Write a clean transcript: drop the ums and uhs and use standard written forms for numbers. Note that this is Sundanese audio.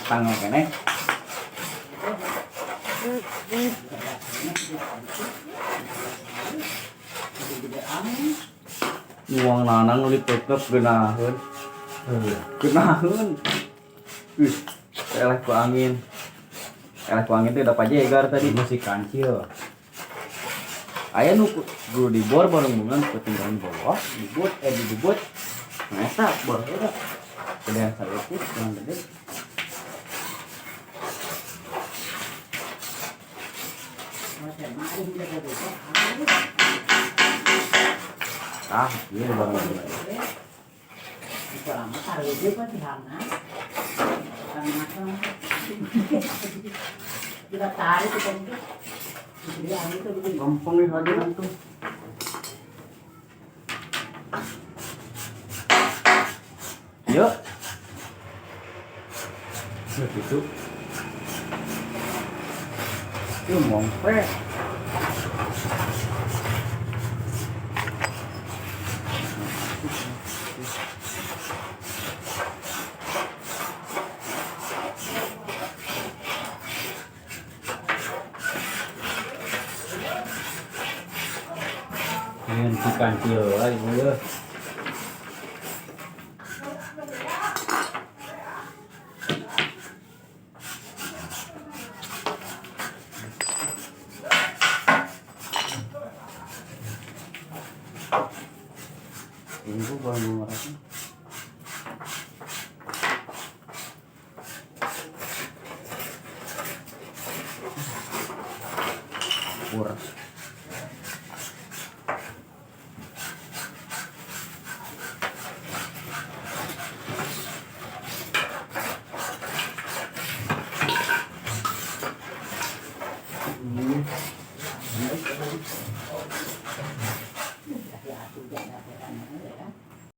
Tanggal keneh. Uang nanang nu dipekep geunaheun. Geunaheun. Ih, eleh ku angin. Eleh ku angin teh udah pajegar tadi. Masih kancil. Aya nu kudu dibor bareng-barengan ketinggalan bawah, dibot dibot. Nah, eta bor heula. Gedean saeutik, kurang gede. Ah, ieu bareng-barengan. Kita tarik kita itu. Gampang nih hadir itu. Yuk. Begitu. Yuk ngompre. Ini si kancil lagi ya. Ini gua baru ngerasa. Pur.